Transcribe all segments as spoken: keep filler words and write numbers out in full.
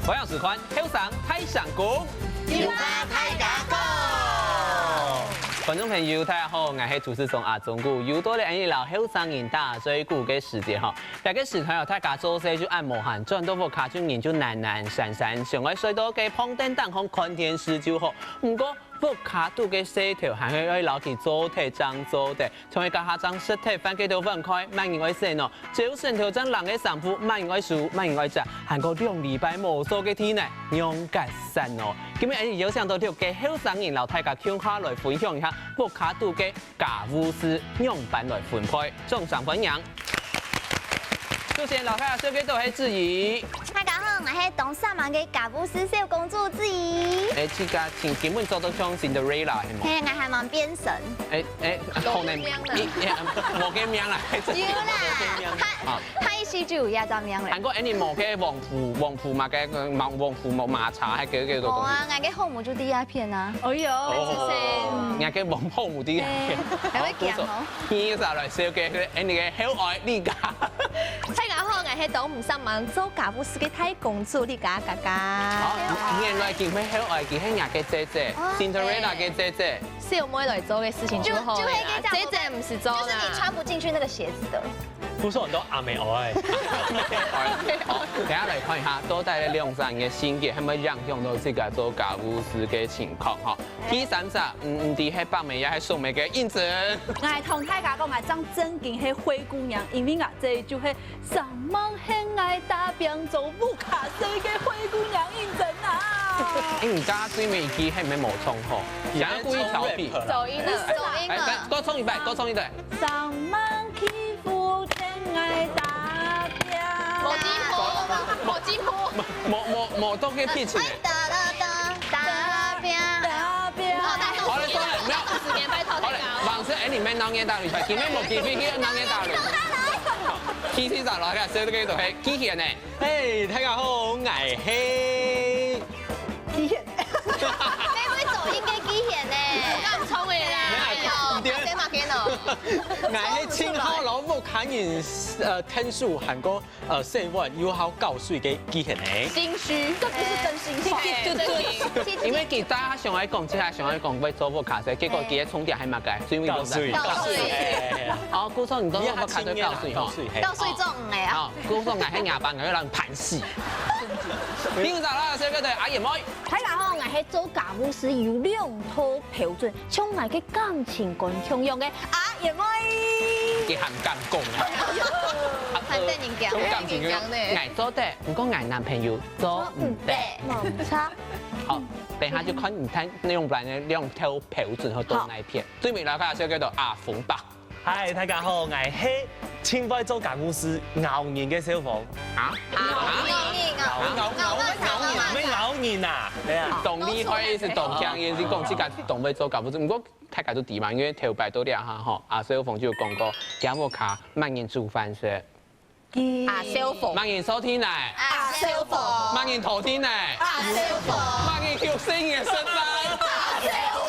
歡迎收看《後生大聲公》，有話大家講。觀眾朋友，大家好，𠊎係主持人阿忠牯。又到了𫣆俚摎後生人打嘴鼓个時節吼。這個時段哦，大家做事就恁無閒，轉到屋下就人就懶懶散散，想愛睡到該膨凳頂項看電視就好。毋過，屋下肚个事頭還係愛摎佢做忒正做得， 像係這下正食忒飯該兜碗筷，麼人愛洗呢？朝晨頭正挷个衫褲，麼人愛收，麼人愛摺，還過兩禮拜無掃个地泥，仰結煞呢？今晡日𫣆俚邀請到六個後生人，摎大家共下來分享一下屋下肚个家務事仰般來分配。掌聲歡迎！首先，摎大家紹介到係子怡。 大家好，𠊎係當煞猛个家務事小公主子怡。欸，這個請，請問做到像Cinderella係無？係，𠊎還吂變身。欸，欸，可能，無該名啦。有啦，下，下一世就有這隻名了。還過，欸，你無該王府，王府嘛，該，王府馬，馬車，還有該個東西。無啊，𠊎个後母就在該片啊。哎喲，哦，人家个王后母在該片。還會講哦。你再來紹介，欸，你个後愛你家。 大家好，𠊎係當毋煞猛做家務事个大公主，你家家家。好，原來佢係後愛，佢係若个姐姐，Cinderella个姐姐。小妹來做个事情就好了啦，就，就係該隻姐姐毋使做啦。就是你穿不進去那個鞋子的。不是很多阿妹哦，欸。好，等下來看一下，到底這兩儕人个性格，係毋係影響到自家做家務事个情況吼？第三隻，毋，毋知係伯姆也係叔姆个印證。𠊎同大家講，𠊎正正經係灰姑娘，因為𠊎這就係 煞猛喊𠊎打拚做屋下事个灰姑娘認真啊！欸，你剛剛最尾一句還沒有唱好，想要故意調皮。走音了，走音了。欸，再，再重一擺，再重一擺。煞猛欺負喊𠊎打拚。無進步，無進步。無，無，無到該pitch呢。打拚，打拚。好，好了，算了，沒有。時間拜託大家哦。好了，往時，欸，你們鬧熱打雷吧，今天沒機會，今天鬧熱打雷。 第四隻來个，所以這個就係機器人呢。嘿，大家好，𠊎係機器人。該位走音个機器人呢？敢衝个啦！哎喲，對。麼个麼个哦？𠊎係盡好摎屋下人，呃，𢯭手，還過，呃，洗碗又好搞水个機器人呢。心虛，這不是真心話欸，真心。因為佢大家想愛講，這下想愛講會做屋下事，結果佢个重點還麼个，所以我就搞水。搞水。搞水。哦，故所你都屋下都搞水吼。搞水，嘿。搞水做 哎呀。哦，故所𠊎係若爸，𠊎會摎你盤死。第五隻啦，所以个對阿燕妹。大家好，𠊎係做家務事有兩套標準，像𠊎个感情觀共樣个阿燕妹。佢還敢講啊？還得人講，有感情个，人講呢。𠊎做得，毋過𠊎男朋友做毋得。無錯。好，等一下就看你看你用兩，兩套標準會到哪一片。好。最尾來看下，所以个對阿峰吧。 嗨，大家好，𠊎係盡會做家務事、咬人个小鳳。啊？啊？咬人，咬人，咬人，咬人，咬人啊！對啊。當厲害，係當強，也係講自家當會做家務事。毋過大家都知嘛，因為頭擺到這下吼，阿小鳳就有講過，佢屋下麼人煮飯食？阿小鳳。麼人掃地泥？阿小鳳。麼人拖地泥？阿小鳳。麼人畜細人食飯？阿小鳳。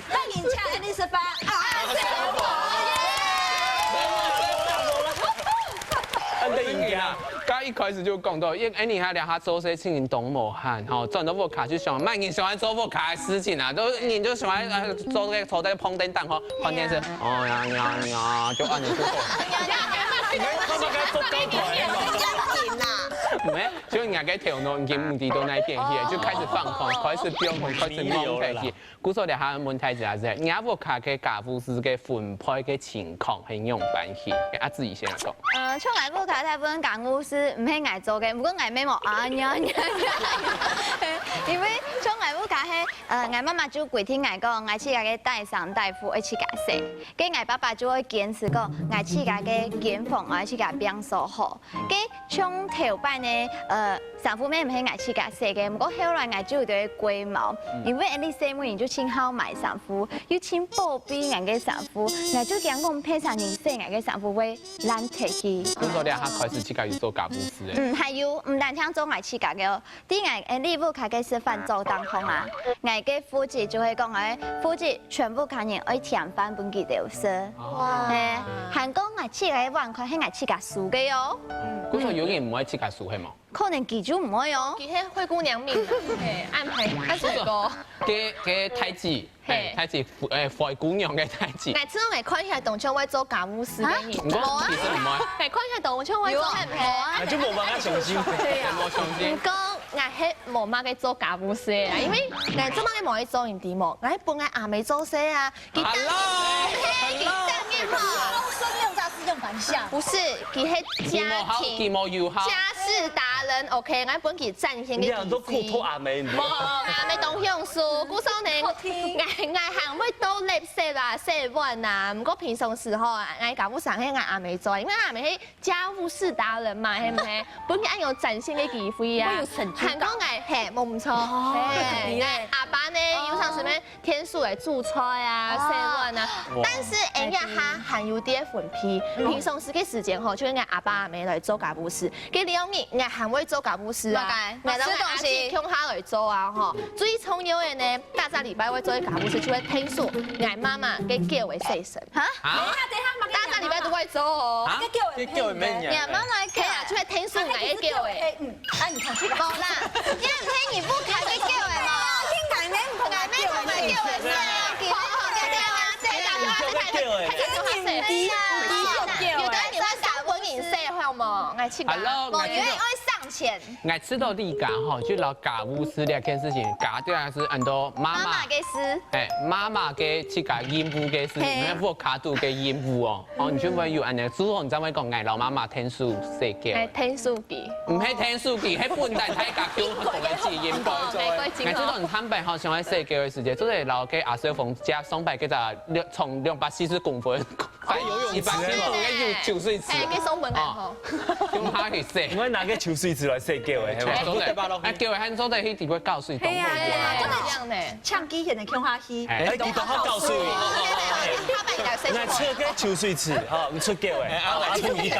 麼人請你食飯？啊，小鳳。恁得人驚。剛一開始就講到，因為你看兩下做事情當無閒，吼，轉到屋下就想，麼人想愛做屋下个事情啊，都人就想愛，呃，做這個，坐在膨凳頂吼，看電視，哦呀呀呀，就恁樣就過。你們做麼个做高頭的嘛？沒有，就人家个頭腦已經無知到那邊去了，就開始放空，開始放空，開始懵下去。 故所這下問題就係，若屋下个家務事个分配个情況係仰般形？阿志怡先來講。呃，像𠊎屋下大部分家務事毋係𠊎做个，毋過𠊎乜無啊，呀呀呀，因為像𠊎屋下係，呃，𠊎媽媽就規定𠊎講，𠊎自家个底衫底褲愛自家洗，該𠊎爸爸就會堅持講，𠊎自家个間房愛自家拚掃好。 該像頭擺呢，呃，衫褲乜毋係𠊎自家洗个，毋過後來𠊎就有兜龜毛，因為𠊎俚細妹人就盡好買衫褲，又盡寶貝𠊎个衫褲，𠊎就驚講別儕人洗𠊎个衫褲會爛忒去。故所這下開始自家有做家務事欸。嗯，還有，毋單淨做𠊎自家个哦，在𠊎，呃，屋下个食飯桌當中啊，𠊎个負責就會講，𠊎負責全屋下人愛添飯分佢兜食。哇。嘿，還講𠊎自家个碗筷係𠊎自家收个哦。故所有人毋愛自家收，係會無？可能佢就毋會哦。佢係灰姑娘命啊，嘿，安排，安排過。个个太子，嘿，太子，誒，灰姑娘个太子。𠊎知道，𠊎看起來當像會做家務事个人。毋過其實毋會。𠊎看起來當像會做，有啊，係毋係？有啊。那就無辦法相信。對啊。無相信。毋過，𠊎係無麼个做家務事个啦，因為𠊎做麼个無愛做，你知無？𠊎本來阿姆做事啊，佢當然，佢當然好。公孫用家事用反向。不是，佢係家庭，佢無有好。家事達人，OK，𠊎本佢展現个。你兩都苦托阿姆，你。無，阿姆當享受，故所呢，𠊎𠊎還會倒垃圾啦、洗碗啊。毋過平常時候啊，𠊎家務事係𠊎阿姆做，因為阿姆係家務事達人嘛，係毋係？本佢愛有展現个機會啊。會有成就感。還講𠊎，嘿，無毋著。哦，嘿，你呢？𠊎阿爸呢，有常時咩 天數來煮菜啊、洗碗啊。但是𠊎這下還有點分配，平常時个時間吼，就應該阿爸阿姆來做家務事。該兩日𠊎還會做家務事啊，𠊎同𠊎阿姊共下來做啊吼。最重要个呢，逐隻禮拜會做个家務事就係天數，𠊎媽媽个狗个洗身。哈？等一下，等一下，逐隻禮拜都會做哦。啊？該狗个咩？你媽媽个狗啊，就係天數𠊎个狗个。嗯，啊，你看這個。無啦，你毋係你不看个狗个嘛？聽講你 𠊎妹同𠊎叫人洗，好好好，對對對，洗啦，洗啦，洗啦，洗啦，洗啦。有的你會三分鐘洗好無？𠊎去吧。Hello，無，因為愛省錢。𠊎知道你家吼，就摎家務事這件事情，家長係很多媽媽，媽媽个事，哎，媽媽个自家任務个事情，嘿，屋下肚个任務哦。 哦，你就會有恁樣，之後你正會講，𠊎摎媽媽𢯭手洗狗。哎，𢯭手佢。毋係𢯭手佢，係本來大家共同个責任。哦，難怪真好。𠊎知道你坦白好想愛洗狗个時節，做得摎該阿小鳳借上擺該隻兩，重兩百四十公分，哎，游泳池，一百公分个游，泅水池。哎，該送分𠊎吼。哦，用下去洗。𠊎拿个泅水池來洗狗个，係無？哎，做得，哎，狗个還做得去底下搞水，係啊，係啊，真的一樣呢。 搶機現在共下去。哎，你都好搞水。𠊎出个泅水池，吼，你出狗个，哎，啊，我出一个。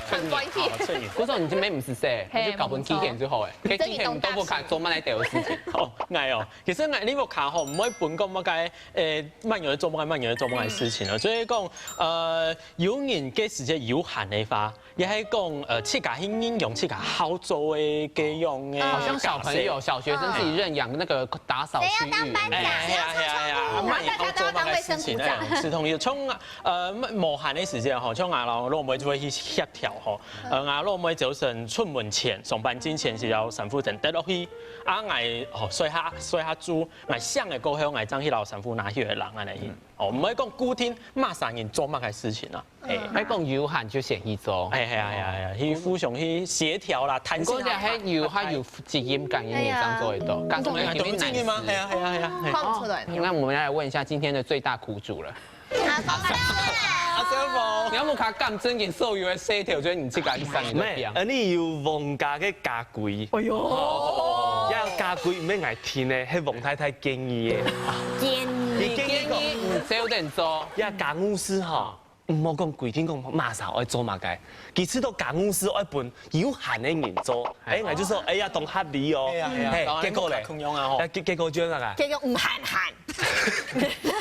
很關係。故所你這邊毋使洗，你就搞分機現就好哎。該機現都不看，做麼个得有事情。哦，𠊎哦，其實𠊎你屋下吼，毋會分講麼个，誒，慢慢做麼个，慢慢做麼个事情哦。所以講，呃，有人个時間有限个話， 也係講，呃，自家去應用自家好做个該樣个。好像小朋友、小學生自己認養那個打掃區域。誰要當班長？哎，係啊，係啊，係啊，啊，慢慢好做麼个事情，哎，係同意。像，呃，無閒个時間吼，像𠊎摎老妹就會去協調吼。呃，𠊎老妹朝晨出門前，上班之前係愛衫褲先摺落去，啊，𠊎，吼，睡下，睡下晝，𠊎醒个過後，𠊎正去摎衫褲拿起來㧯恁樣去。哦，毋會講固定麼儕人做麼个事情啊。 哎，愛講有閒就先去做。哎，係啊，係啊，係啊，去互相去協調啦，彈性啊。毋過這還有，還有責任感个人正做得到，假使𠊎今天男士。係啊，係啊，係啊，係啊。看不出來。哦，那我們要來問一下今天的最大苦主了。阿小鳳。你有無看感真經所有个事頭，就係你自家一生人都變。毋係，呃，你有王家个家規。哎喲。哦，這家規毋係𠊎定个，係王太太建議个。建議。你建議講，你照等做。這家務事吼， 毋好講規定講麼儕愛做麼个，其實到家務事愛分有閒个人做。哎，𠊎就說，哎呀，當合理哦。係啊，係啊，嘿，結果咧，共樣啊吼。哎，結，結果就那個，結果毋閒閒，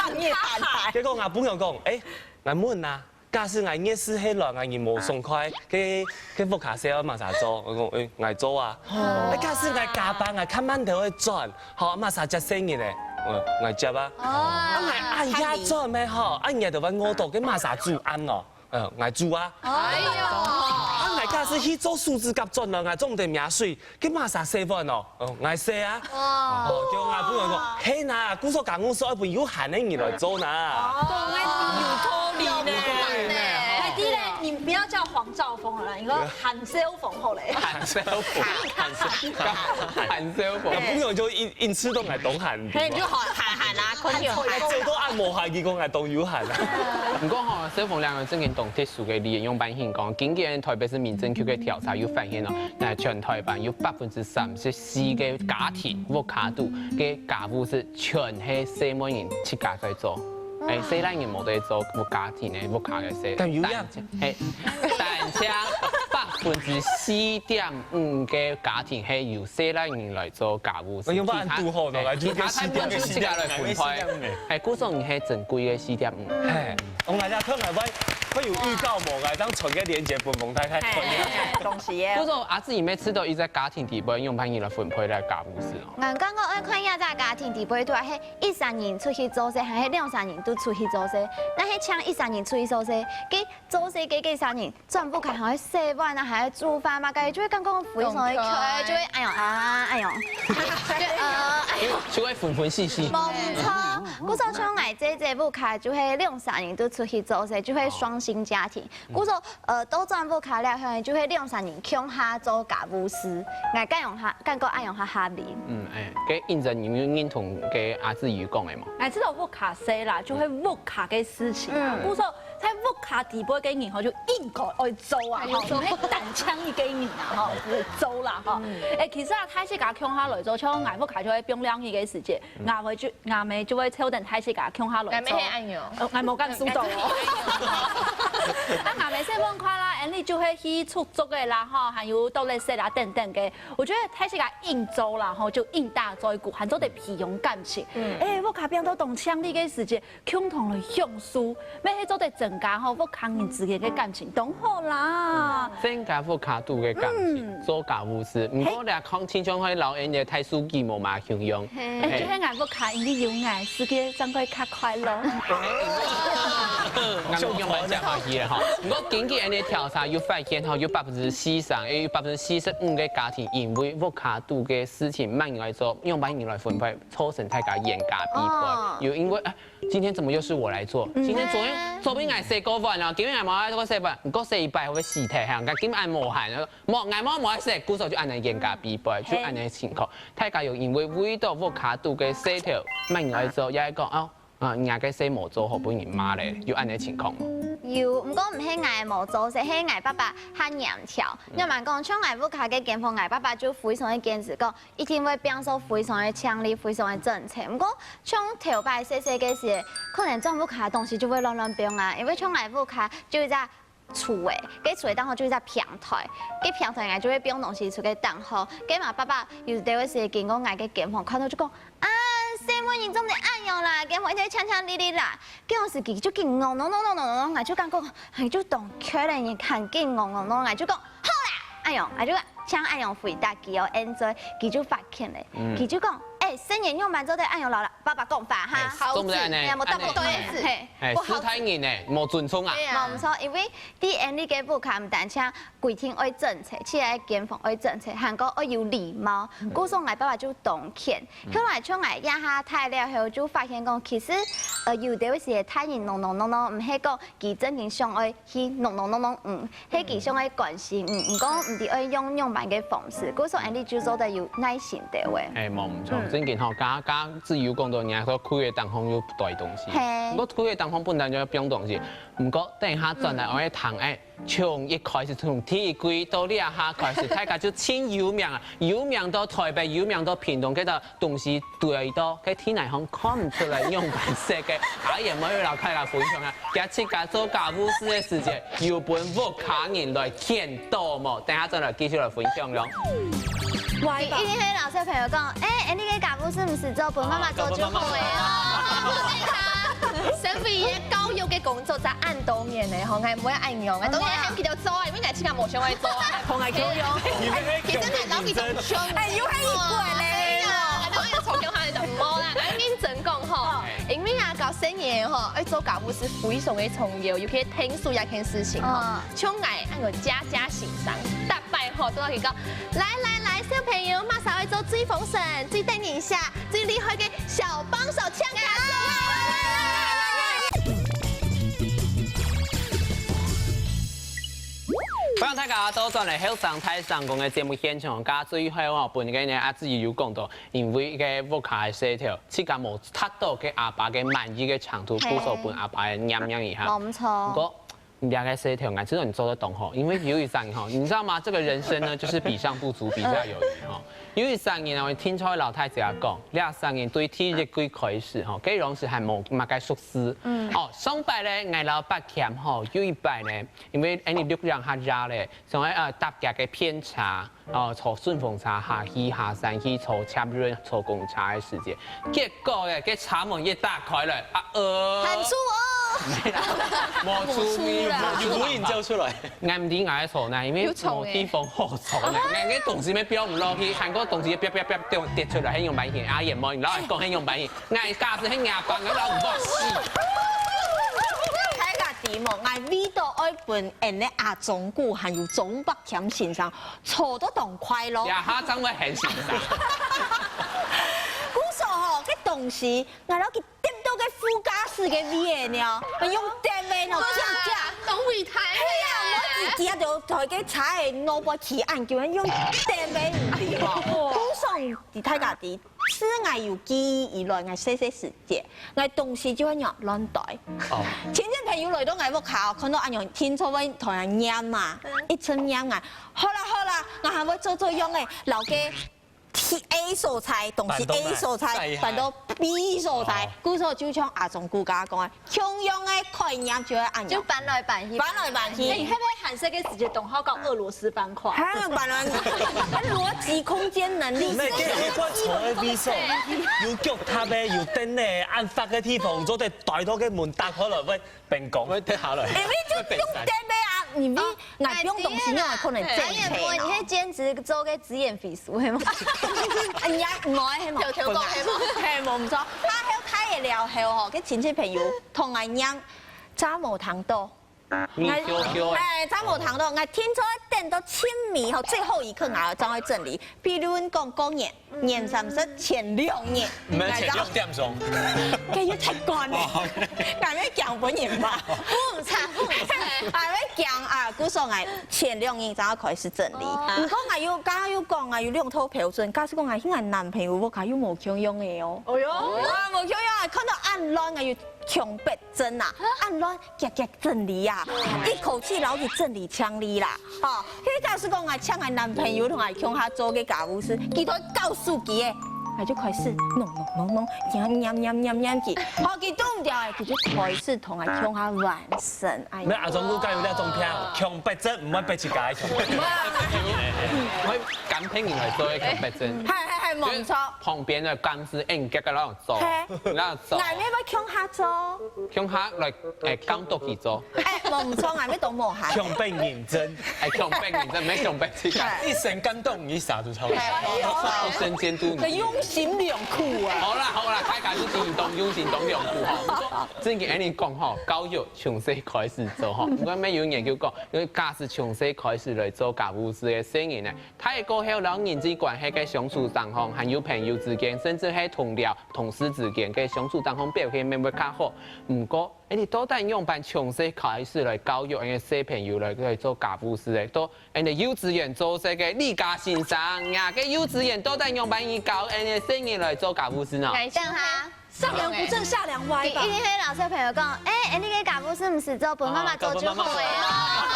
當然閒閒。結果𠊎朋友講，哎，𠊎問啊，假使𠊎月事係來，𠊎人無爽快，該，該屋下事愛麼儕做？𠊎講，哎，𠊎做啊。哎，假使𠊎加班，𠊎較慢頭會轉， 好，麼儕接細人咧？嗯，𠊎接啊。哦。啊，𠊎恁夜轉咩吼，恁夜就會餓到，該麼儕煮暗哦？嗯，𠊎煮啊。哎喲。啊，𠊎假使去做手指甲轉了，𠊎總得摸水，該麼儕洗碗哦？嗯，𠊎洗啊。哦。哦，叫𠊎朋友講，係啦，故所家務事愛分有閒个人來做啦。講个有道理呢。有道理呢。快點咧，你不要叫黃兆峰好了，你說韓少 紅好嘞。韓少紅，韓少，韓少紅。朋友就因，因此都愛當閒。嘿，你就好閒閒啊，困就閒。哎，做到恁無閒，佢講愛當有閒啊。毋過吼，小鳳兩個真經當特殊个，利用辦法講，今年台北市民政局个調查有發現哦，那全台灣有百分之三十四个家庭屋下肚个家務事全係細妹人自家在做。哎，細倈人無在做屋家庭个屋下个事。但有影。 係，但係百分之四點五个家庭係由細倈人來做家務事，用辦法堵好的來，其他大部分就自家來分配。係，故所你係珍貴个四點五。係，我們來看看，會有預告無？來，當傳个連結分黃太太看一下。嘿，恭喜耶！不過阿志，你每次都一直在家庭底背，用伴你來分配來家務事哦。人講講愛看一下在家庭底背對啊，係一儕人出去做事，還係兩儕人都出去做事？那係像一儕人出去做事，該做事个該儕人轉屋下還愛洗碗啊，還愛煮飯嘛，該就會感覺非常的可愛，就會哎喲啊，哎喲，就呃哎喲。就會分分細細。無錯，故所像𠊎姐姐屋下就係兩儕人都出去做事，就係雙薪家庭。故所呃，倒轉屋下了後，就係兩儕人共下做家務事，𠊎感覺下，感覺恁樣較合理。嗯，哎，該認真，你有認同該阿志有講个無？哎，這種屋下事啦，就係屋下个事情啊。嗯故所在屋下底背个人吼，就應該愛做啊，吼，毋係單淨一個人啊，吼，做啦，吼。哎，其實啊，大自家共下來做，像𠊎屋下就會放尞日个時節，𠊎會就 𠊎姆就會湊等大自家共下來做。𠊎姆係恁樣。呃，𠊎無感受到哦。啊，𠊎姆細妹快啦，恁樣就會去出租个啦，吼，還有倒垃圾啦等等个。我覺得大自家應做啦，吼，就應大做一股，還做得培養感情。哎，屋下變到當淨俐个時節，共同來享受，乜係做得增加吼屋下人之間个感情，當好啦。增加屋下肚个感情，做家務事。毋過咧，看親像會老人个大數據無嘛共樣。哎，就係𠊎屋下，因為有𠊎，世界正會較快樂。𠊎用來講下去吼。毋過根據恁樣調查有發現吼，有百分之四十，有百分之四十五个家庭因為屋下肚个事情，慢人來做，用慢人來分配，造成大家冤家比哦背。有因為哎，今天怎麼又是我來做？今天昨天昨天還洗過碗啊，今天還沒來洗碗，你給我洗一擺會不會洗忒哈？今天還無閒，無，𠊎無無洗，故所就恁樣冤家比背，就恁樣情況。大家有因為為到屋下肚个事頭，慢人來做，也講哦。 啊，人家个事無做好，分人罵咧，有恁樣情況無？有，毋過毋係𠊎無做事，係𠊎爸爸較嚴條。仰般講，像𠊎屋下个間房，𠊎爸爸就非常个堅持講，一定會變到非常个淨俐，非常个整齊。毋過，像頭擺細細个時，可能轉屋下東西就會亂亂放啊，因為像𠊎屋下就一隻 櫥仔，該櫥仔頂項就一隻平台，該平台𠊎就會放東西出去頂項。該嘛，爸爸有兜个時經過𠊎个間房，看到就講：「啊，細妹你做得恁樣啦，間房一定淨淨俐俐啦。」該時佢就緊戇戇戇戇戇戇，𠊎就感覺，𠊎就當可憐，你還緊戇戇戇，𠊎就講：「好啦！」恁樣，𠊎就像恁樣回答佢哦，恁樣佢就發現咧，佢就講：「哎，細人仰般做得恁樣摎爸爸講話哈？」做毋得恁樣，哎呀，無答不對恁樣字，嘿。哎，斯大人呢，無尊重啊。對啊無毋錯，因為 在𠊎俚个屋下毋單淨規定愛整齊，自家个間房愛整齊，還過愛有禮貌。故所𠊎爸爸就當譴。後來像𠊎這下大了後，就發現講，其實，呃，有兜時大人戇戇戇戇，毋係講佢真正想愛去戇戇戇戇，嗯，係佢想愛關心，嗯，毋過毋知愛用仰般个方式。故所𠊎俚就做得有耐心兜仔。哎，無毋著，正經吼，剛剛志友講到，人家說櫥仔頂項有堆東西，嘿毋過櫥仔頂項本來就愛放東西，毋過等一下轉來，𠊎會談，哎， 從一開始，從第一季到這下開始，大家就盡有名啊，有名到台北，有名到屏東，該兜東西堆到該地泥項看毋出來仰般色个。阿燕妹摎大家分享啊，佢自家做家務事个時節，有分屋下人來譴到無？等下再來繼續來分享咯。歪吧一定係摎小朋友講，哎，𠊎俚个家務事毋使做，分媽媽做就好了哦。 身為一個教育个工作者恁多年咧，吼，𠊎毋會恁樣，𠊎當然喊佢兜做啊，因為𠊎自家無想愛做啊。同𠊎共樣。其實𠊎摎佢當像。哎，又係一個咧。哎呀，𠊎當然從小下就無啦，𠊎認真講吼，因為啊，教細人吼，愛做家務事非常个重要，尤其聽書這件事情吼，嗯像𠊎恁樣家家先生，逐擺吼都愛佢講，來來來，小朋友，麼儕愛做最豐盛、最得人惜、最厲害个小幫手，請舉手。 歡迎大家倒轉來後生大聲公个節目現場，今最後哦，分个呢阿志有講到，因為个屋下个事頭，自家無達到个阿爸个滿意个程度，嘿哦故所分阿爸个念念一下。無毋著。毋過，你這个事頭，𠊎知道你做得當好，因為有一儕人吼，你知道嗎？這個人生呢，就是比上不足，比下有餘哈。有一儕人啊，𠊎聽著老太姐講，這儕人對第一季開始吼，該當時還無麼个熟事。哦，上擺咧，𠊎摎伯謙吼，有一擺咧， 因為恁樣力量較弱咧，想愛呃搭佢个便車，哦坐順風車下去下山去坐捷運坐公車个時節，結果咧，該車門一打開來，啊呃，喊住哦！無出味，無出啦。有無影照出來？𠊎毋知𠊎个錯呢，因為有蟲欸。無地方好藏呢，𠊎个東西也放毋落去，還過東西啪啪啪跌跌出來，係仰般形？阿燕無，你老實講係仰般形？𠊎假使係若爸，𠊎老母死。大家知無？𠊎為著愛分𫣆个阿忠牯還有鍾伯謙先生坐到當快樂。這下正會很欣賞。故所吼，該東西，𠊎摎佢 跌到个副駕駛个位仔呢，用跌个喏，哇，真假？當偉大。係啊，我自己啊，就在个車个腦波起按鈕，用跌个，你知無？故所在大家知，自𠊎有記憶以來，𠊎細細時節，𠊎東西就會亂堆。哦。親戚朋友來到𠊎屋下，看到恁樣，定著會同人念嘛，一直念啊，好啦好啦，𠊎還會做做樣个，摎个 A所在，東西A所在，搬到B所在，故所就像阿忠牯講个，共樣个概念就係恁樣。就搬來搬去，搬來搬去。哎，你會不會寒舍个時節，等下搞俄羅斯方塊？還要搬來，邏輯空間能力。那个一罐从 A B所，有腳踏个，有凳个，按法个地方，做得带到个门打开来，喂， 办公。會跌下來。因為就用跌个啊，你咪，哦，𠊎放東西，你還可能正確呢。你係兼職做个職業秘書，係嗎？哎呀，毋會，係無？偷偷講，係無？係無，毋錯。他還有他也聊還有吼，跟親戚朋友同來念，查某糖豆。你丟丟欸。哎，查某糖豆，𠊎聽說等到清明吼，最後一刻啊，正會整理。譬如講過年， 年三十前兩日，毋係前六點鐘。該又太趕了，哦，OK。還沒講本人吧？不差，不差。還沒講啊，故所𠊎前兩日正要開始整理。哦。毋過𠊎又，剛剛又講啊，有兩套標準，假使講啊，𠊎男朋友屋下又無共樣个哦。哦喲。啊，無共樣啊，看到恁亂啊，又強迫 真啊，恁亂遽遽整理啊，一口氣摎佢整理清理啦。吼，該假使講𠊎請𠊎男朋友同𠊎共下做个家務事，佢都會搞手機个，𠊎就開始弄弄弄弄，黏黏黏黏黏佢，好，佢擋毋牢个，佢就開始同𠊎共下玩耍，哎呀。那阿忠牯敢有這種病，強迫症，毋會逼自家強迫症。毋會，會跟別人來做个強迫症。係係係，無錯。旁邊个監視，哎，你這個亂做，嘿。亂做。𠊎也會共下做。 共下來，欸，監督佢做。欸，無毋著啊，愛當無閒。強迫認真。欸，強迫認真，毋係強迫自家。一生監督你一儕就差不多。欸，一生監督你。用心良苦啊。好啦好啦，大家就真當用心當良苦吼。毋過正經恁樣講吼，教育從細開始做吼。毋過乜有研究講，因為假使從細開始來做家務事个細人呢， 大過後摎人際關係个相處當中，還有朋友之間，甚至係同僚、同事之間个相處當中表現乜會較好。毋過，恁樣到底仰般從細開始來教育恁樣細朋友來，來做家務事个？到恁樣幼稚園做事个李嘉先生，若个幼稚園到底仰般去教恁樣細人來做家務事呢？等一下， 上梁不正下梁歪吧？一定會摎小朋友講，欸，欸，你个家務事毋使做，分媽媽做就好了。啊，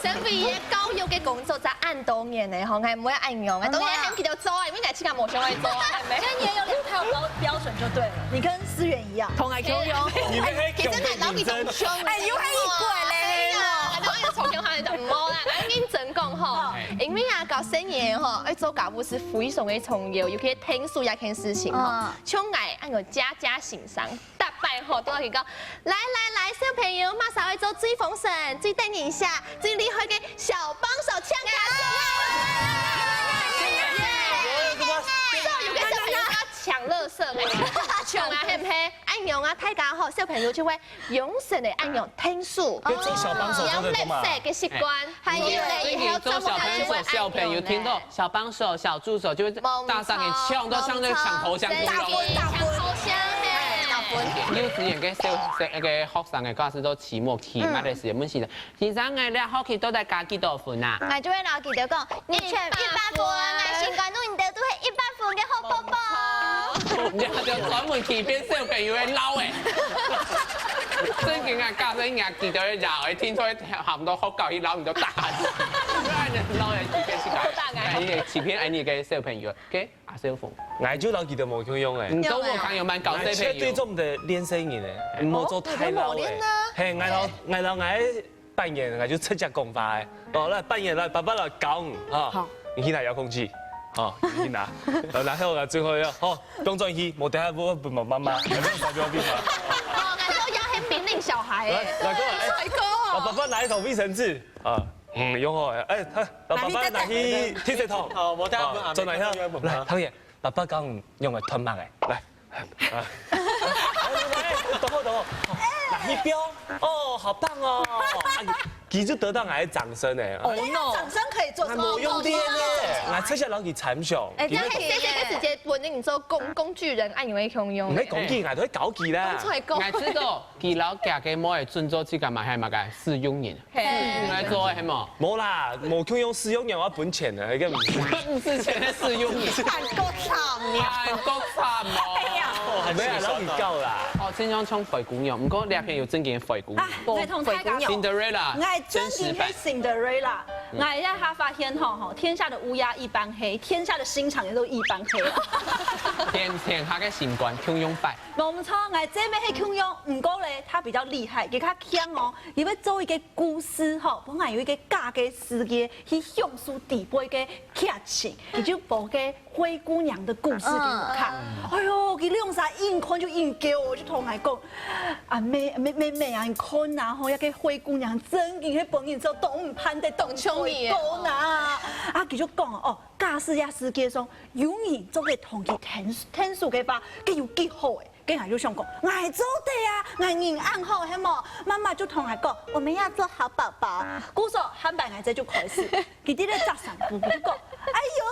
身為一個教育个工作者恁多年了吼，𠊎毋會恁樣啊，當然喊佢兜做啊，因為𠊎自家無想愛做啊，係無？所以你也有兩套標，標準就對了，你跟思源一樣。同𠊎共樣。你們可以，其實𠊎摎佢同鄉，欸，又係一個咧。哎呀，然後又重新喊你講，毋好啦，𠊎認真講吼，因為啊，教細人吼，愛做家務事非常个重要，尤其係𢯭手這件事情吼。嗯。 像𠊎恁樣佳佳先生，逐擺吼都愛去講，來來來，小朋友，麼儕愛做最豐盛、最得人惜、最厲害个小幫手，請舉手！所有个小朋友愛搶垃圾个，搶啊，係毋係？恁樣啊，大家吼，小朋友就會養成个恁樣𢯭手、愛做小幫手做得多嘛。養垃圾个習慣，還有呢，以後做小幫手，小朋友聽到 小幫手、小助手就會大聲个搶，都像那個搶頭香一樣。搶頭香，嘿。幼稚園个小，小，那個學生个教師都期末、期末个時間，問先生：「先生，𠊎這學期到底加幾多分啊？」𠊎就會摎佢兜講：「你全一百分，𠊎先關注你兜都係一百分个好寶寶。」你還要專門欺騙小朋友个腦欸。正經啊，教師人家佢兜个腦欸，聽說喊到學校去摎你兜打死。你兜欺騙自家，你欺騙恁樣个小朋友。 OK，阿少鳳，𠊎就摎佢兜無共樣欸。你都無共樣，𠊎絕對做毋得練細人欸，毋好做太老欸。哦，你都無練啊。嘿，𠊎摎，𠊎摎𠊎个扮演，𠊎就直接講話欸。哦，來，扮演，來，爸爸來教你，哈。好。你去拿遙控器，好，你去拿。然後呢，最後要，好，不用轉去，莫等下我，我，我媽媽，你不用打電話給我。哦，𠊎都要，嘿，小孩，来，来，过来，哎，帅哥哦。老爸爸拿一桶卫生纸啊，嗯，用好了，哎，他，老爸爸拿去剃须桶，哦，我等下问阿妹啊，转来一下，看看有没有啊。来，汤圆，爸爸刚用个吞嘛哎，来，啊，哎，等我，等我，拿去标，哦，好棒哦，啊，其实得到俺的掌声哎，哦，掌声可以做什么？俺没用电呢，俺这下老给惨凶，哎，这样可以耶。这个时间本来你做工工具人，哎，你会用用。没工具，俺都会搞起啦。出来讲。俺知道。 佢摎佢个妹仔準做自家嘛，係麼个試用人？係。試用來做个係無？無啦，無共樣試用人，我分錢个，該个毋係。毋使錢个試用人。還過慘呀！還過慘哦！哎呀，無啦，摎佢搞啦。哦，真正像灰姑娘，毋過這片有正經个灰姑娘。啊，再同大家講，Cinderella，𠊎正經係Cinderella，𠊎這下發現吼吼，天下的烏鴉一般黑，天下的心腸也都一般黑。天天下个心肝共樣歹。 無錯，𠊎姊妹係共樣，毋過咧，她比較厲害，佢較強哦。佢會做一個故事吼，本來有一個假个世界，去享受底背个劇情，佢就播个灰姑娘的故事給我看。哎喲，佢兩儕一看就一噭哦，就同𠊎講，啊妹妹妹妹啊，你看啊吼，該個灰姑娘正經係分人做當毋盼得當聰明哦。啊，佢就講哦，假使這世界上有人做得同佢𢯭𢯭手个話，該有幾好誒。 該𠊎就想講，𠊎做得啊，𠊎人恁好，係無？媽媽就同𠊎講，我們要做好寶寶。故所，下擺𠊎姊就開始，佢在該摺衫褲，佢就講，哎喲，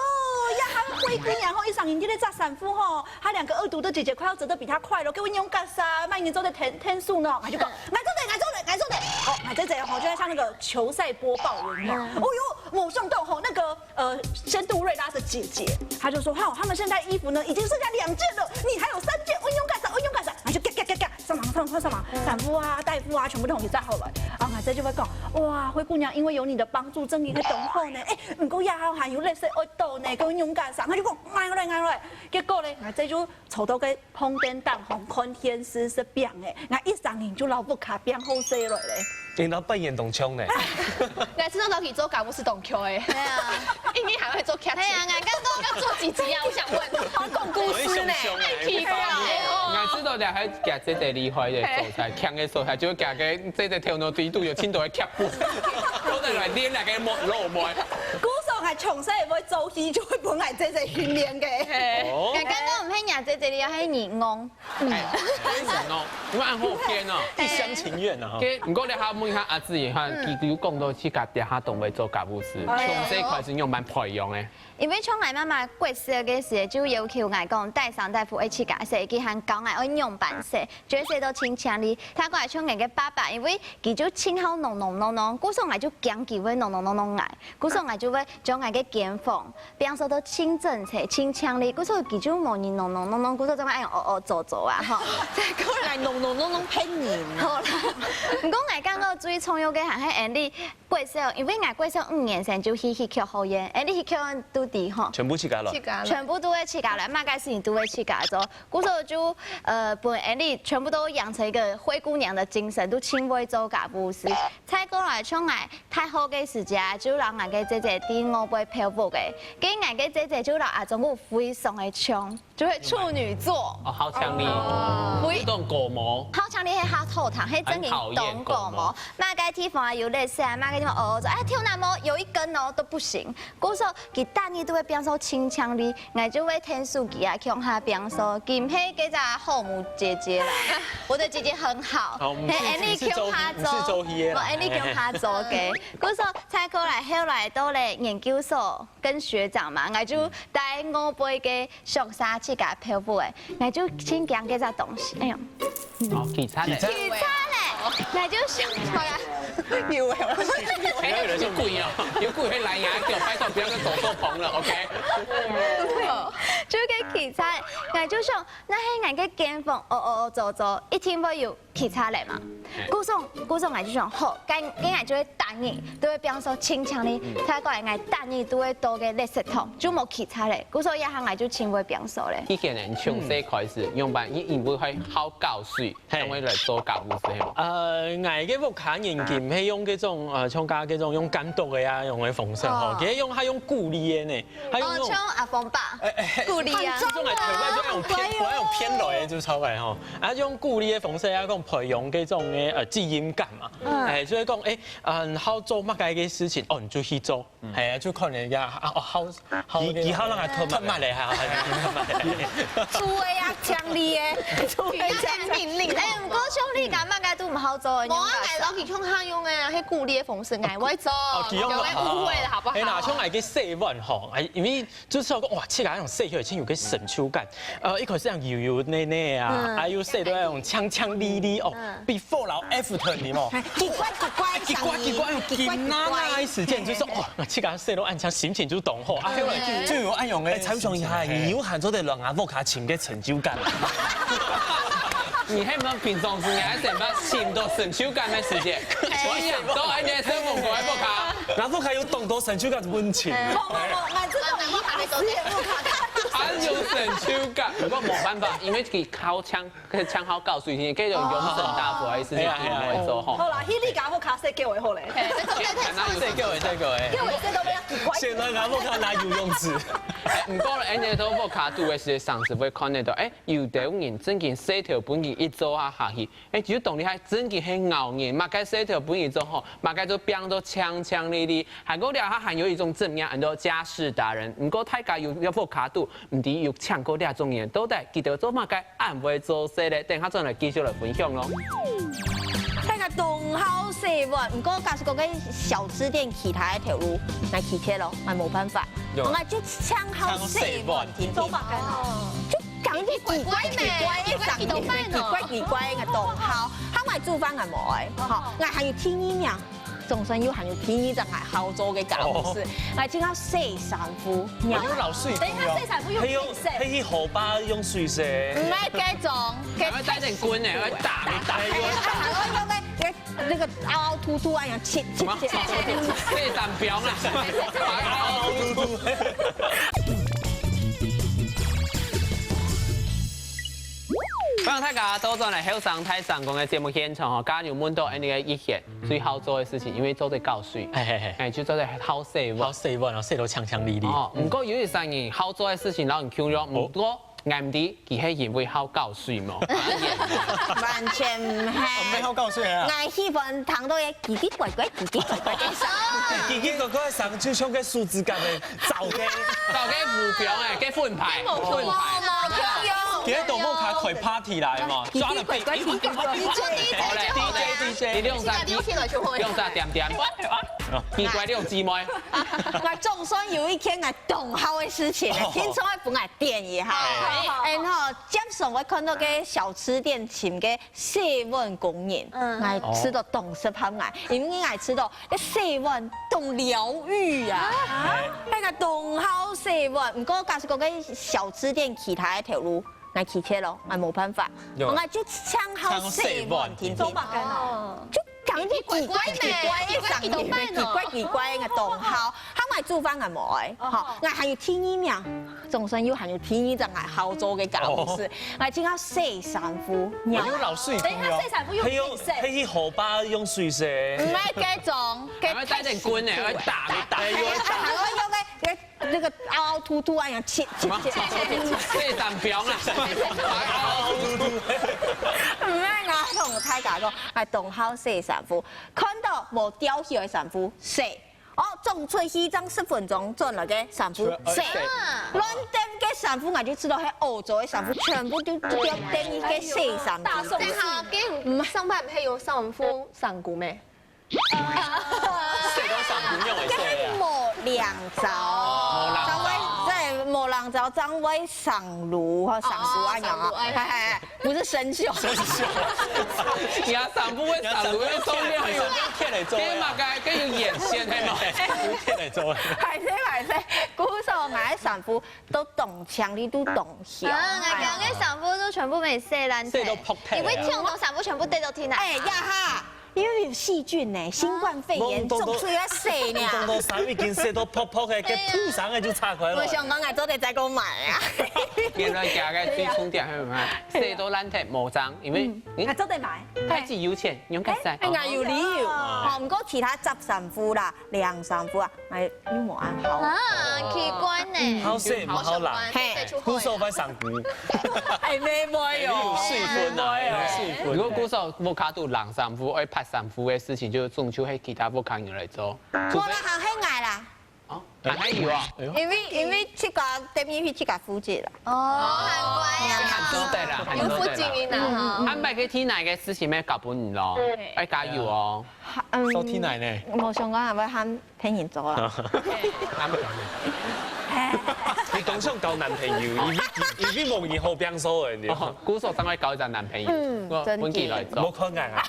這下灰姑娘吼，一上人在該摺衫褲吼，她兩個惡毒的姐姐快要摺得比她快了，該𠊎仰結煞，麼人做得𢯭𢯭手呢？𠊎就講，𠊎做得，𠊎做得，𠊎做得。哦，𠊎姊姊吼，就像那個球賽播報員一樣，哦喲，沒想到吼，那個 呃，仙度瑞拉的姐姐，她就說，哈，他們現在衣服呢已經剩下兩件了，你還有三件，𠊎仰結煞，𠊎仰結煞，然後就嘎嘎嘎嘎，上網上網上網，衫褲啊、底褲啊，全部都同佢摺好了。然後𠊎姊就會講，哇，灰姑娘因為有你的幫助，正經係當好呢，哎，毋過這下還有垃圾愛倒呢，該𠊎仰結煞，𠊎就講，𠊎來，𠊎來。結果呢，𠊎姊就坐到該 放電當中看電視食餅誒，𠊎一上人就摎屋下變好勢來咧。你摎扮演當像呢。𠊎知道摎佢做家務係當巧誒。對啊。因為還會做劇情。對啊，𠊎剛剛要做幾集啊？我想問。好講故事呢，太奇怪了哦。𠊎知道你還假姐姐厲害的所在，強的所在，就係假个姐姐頭腦底肚有盡多个劇本，都得來練那個老妹。故所𠊎從細會做戲，就會分𠊎姐姐訓練个。哦。𠊎剛剛毋係若姐姐，你係你翁。 哎，真神哦，你們恁好騙哦。一廂情願啊，哈。該，毋過你還問一下阿志哈，嗯。佢有講到自家底下當會做家務事，哎喲。從細開始仰般培養誒？因為像𠊎媽媽過世个時，就要求𠊎講，帶衫帶褲愛自家洗，佢還教𠊎愛仰般洗，就洗到盡淨俐。大過來像𠊎个爸爸，因為佢就盡好弄弄弄弄，故所𠊎就驚佢會弄弄弄弄𠊎，故所𠊎就會將𠊎个間房 拚掃到盡整齊、盡淨俐，故所佢就無人弄弄弄弄，故所正會恁樣哦哦做做啊，吼。再過來弄弄弄弄騙人。好啦，毋過𠊎感覺最重要个還係𠊎俚國小，因為𠊎國小五年生就去戲曲學院，𠊎俚戲曲院都知吼。全部自家來。自家來。全部都會自家來，麼个事情都會自家做，故所就呃，分𠊎俚全部都養成一個灰姑娘的精神，都盡會做家務事。再過來，像𠊎 大學个時節啊，就摎𠊎个姐姐在外背漂泊个。該𠊎个姐姐就摎阿忠牯非常个像，就係處女座。哦，好強烈。哦。非當狗毛。好強烈係較妥當，係正經當狗毛。很討厭狗毛。麼个地方啊有垃圾啊，麼个地方哦，哎，跳那毛有一根哦都不行。故所佢逐日都會拚掃盡淨俐， 𠊎就會𢯭手佢啊，共下拚掃，佢毋係該隻好母姐姐啦。我的姐姐很好，好，毋係，係𠊎俚共下做，毋係做戲个啦。無，𠊎俚共下做个。故所再過來，後來到了研究所，跟學長嘛，𠊎就帶外背个宿舍自家漂泊誒，𠊎就盡驚該隻東西，哎喲。 哦，其他咧。其他咧，𠊎就想，有誒，有人說鬼啊，有鬼會來呀，叫拜託不要再走錯棚了，OK？就該其他，𠊎就想，該係𠊎个間房，哦哦哦，走走，一定會有其他咧嘛。故所，故所𠊎就想，好，該該𠊎就會逐日都會拚掃盡淨俐，再過來𠊎逐日都會倒該垃圾桶，就無其他咧。故所這下𠊎就盡會拚掃咧。以前呢，從細開始，用飯，因為會好搞水。 嘿。因為來做家務事，係無？呃， ，𠊎个屋下人佢毋係用該種，呃，像家該種用監督个啊，用个方式吼，哦。佢係用，佢用鼓勵个呢，佢用哦，那種，像阿峰爸，哎，哎，鼓勵啊。這種來頭擺就用騙，不要用騙來的，就超白吼。啊，用鼓勵个方式啊，講培養這種个，呃，責任感嘛。嗯。哎，就會講，哎，嗯，好做麼个个事情，哦，你就去做。 係啊，就看人家啊，哦，好，好，佢，佢好讓佢吞嘛。吞嘛咧，哈，吞嘛咧。出位啊，強力耶，出位啊，強力。哎，毋過像你講，麼个都毋好做，無啊，𠊎老弟像佢用个，係鼓勵个方式，𠊎會做，哦，佢用有个誤會了，好不好？哎，那像𠊎个洗碗吼，哎，因為就是講，哇，自家用洗起來真有个成就感。呃，一開始用油油膩膩啊，嗯。啊，又洗到那種強強力力哦，比four樓F的你哦。奇怪奇怪，奇怪奇怪，用金娜娜的時間，就是哦，自家洗到恁強，心情就當好啊。就有恁樣个。哎，蔡雄一下，你有喊做得讓阿屋下尋个成就感。你還有沒有平常時你還想要尋到成就感的時間？我想到哎，你生活過不卡，阿屋下有當多成就感問題。不不不，買這種一百四的不卡卡。還有成就感，不過沒辦法，因為佢靠槍，可以槍好告訴你，可以有永生大佛還是你不會做吼。好啦，迄你家屋下洗叫會好咧，再叫一，再叫一。叫會洗到要奇怪。現在阿屋下拿游泳池。毋過咧，恁樣都屋下肚个時，上次會看得到，哎，有兜人正經洗頭本佢一做啊下去，哎，就當你還正經係咬人，麼个洗頭本佢做吼，麼个都變到強強力力，還過了，他還有一種正面，很多家事達人。毋過大家有有屋下肚，毋知有請過這種人，到底佢兜做麼个？ 恁會做事咧，等下轉來繼續來分享咯。大家當好洗碗，毋過假使講个小吃店其他个頭路，來拒絕咯，𠊎無辦法，有𠊎就淨好洗碗，天天淨好洗碗就講一奇怪奇怪个聲音，奇怪奇怪个當好，他買煮飯𠊎無愛，吼，𠊎還有第二名。 總算又還有第二隻𠊎好做个家務事，𠊎淨好洗衫褲。我有老水等一下洗衫褲用還有，水洗。還有河壩用水洗。毋係該種，還會帶點滾呢，會打你打。還會用个那個凹凹凸凸啊，樣切切切切。洗衫標啊，凹凹凸凸。歡迎大家倒轉來後生大聲公个節目現場吼，剛剛有問到恁樣个意見， 最好做个事情，因為做得搞水，嘿嘿嘿，哎，就做得好洗碗。好洗碗哦，洗到強強力力。哦，毋過有一些人好做个事情，然後你共樣，毋過𠊎毋知佢係因為好搞水無？完全毋係。沒好搞水啊。𠊎喜歡聽到个奇奇怪怪、奇奇怪怪个聲。奇奇怪怪个聲就像个數字感个，早个。搞个目標哎，个分牌，分牌。今日到屋下開party來嘛，抓了被。奇奇怪怪、奇奇怪怪。好嘞，好嘞，你用啥？你用起來就會。用啥點點？奇怪，你用姊妹。𠊎總算有一件𠊎當好个事情，聽眾愛分𠊎點一下。然後接上𠊎看到个小吃店請个洗碗工人，𠊎試到當適合𠊎，因為𠊎試到个洗碗當療癒啊。哎，𠊎當好洗碗，毋過假使講个小吃店其他个頭路，𠊎拒絕咯，𠊎無辦法，𠊎就淨好洗碗，天天。就講一奇怪奇怪个聲音，奇怪奇怪个當好。他買煮飯𠊎無愛，吼，𠊎還有第二名，總算又還有第二隻𠊎好做个家務事，𠊎淨好洗衫褲。我有老水。等一下洗衫褲用還有，水洗。還有河壩用水洗。毋係該種，還會帶點滾呢，會打你打。還會用个那個凹凹凸凸啊，樣切切切切。洗衫標啊，毋係，𠊎同大家講，𠊎當好洗衫褲，看到無吊起个衫褲洗。哦，總出去正十分鐘轉來个衫褲洗，亂顛个衫褲，𠊎就知道係屙糟个衫褲，全部都丟掉等於个洗衫機。等下，佢上班毋係有衫褲上褲咩？洗到衫褲用个洗啊。模兩招，模兩招正會，對，模兩招正會上路吼，上路啊，哦上路哎嘿嘿，不是生鏽。呀，衫褲會打路，會鬆掉。貼來做啊。這嘛該，該有眼線係無？貼來做啊。歹勢歹勢，故所𠊎个衫褲都當清，你都當香。啊，𠊎講个衫褲都全部被洗爛忒，洗到破忒啊。因為全部衫褲全部跌到地下。哎呀哈，因為有細菌呢，新冠肺炎，當當，做出來洗呢。當當衫已經洗到泡泡个，該鋪上个就拆開了。我想講，𠊎做得再過買啊。原來佢个最重點係麼个？洗到爛忒無髒，因為，嗯，嗯，還做得買。太子有錢，用較省。哎，哎，𠊎有理由。哦。好，毋過其他雜衫褲啦、涼衫褲啊，哎，又無恁好。啊，奇怪呢。好洗毋好冷，嘿。洗出去啊。古早會上古。哎，妹妹喲。有水分啊，有水分。如果古早屋下都冷衫褲，愛拍衫褲个事情，就總就係其他屋下人來做。無啦，還係𠊎啦。哦，還係有啊。因為，因為自家，等於去自家負責啦。哦，難怪啊。還做得啦，還做得啦。有負責任啊，哈。安排个體內个事情，愛交分你咯，對。愛加油哦。嗯，做體內呢？無想講還會喊 騙人做啦。你當想交男朋友，因為，因為無人好變數个，你知道嗎？哦，古早上會交一個男朋友，嗯，我，真的。我問佢來做。莫看𠊎啊。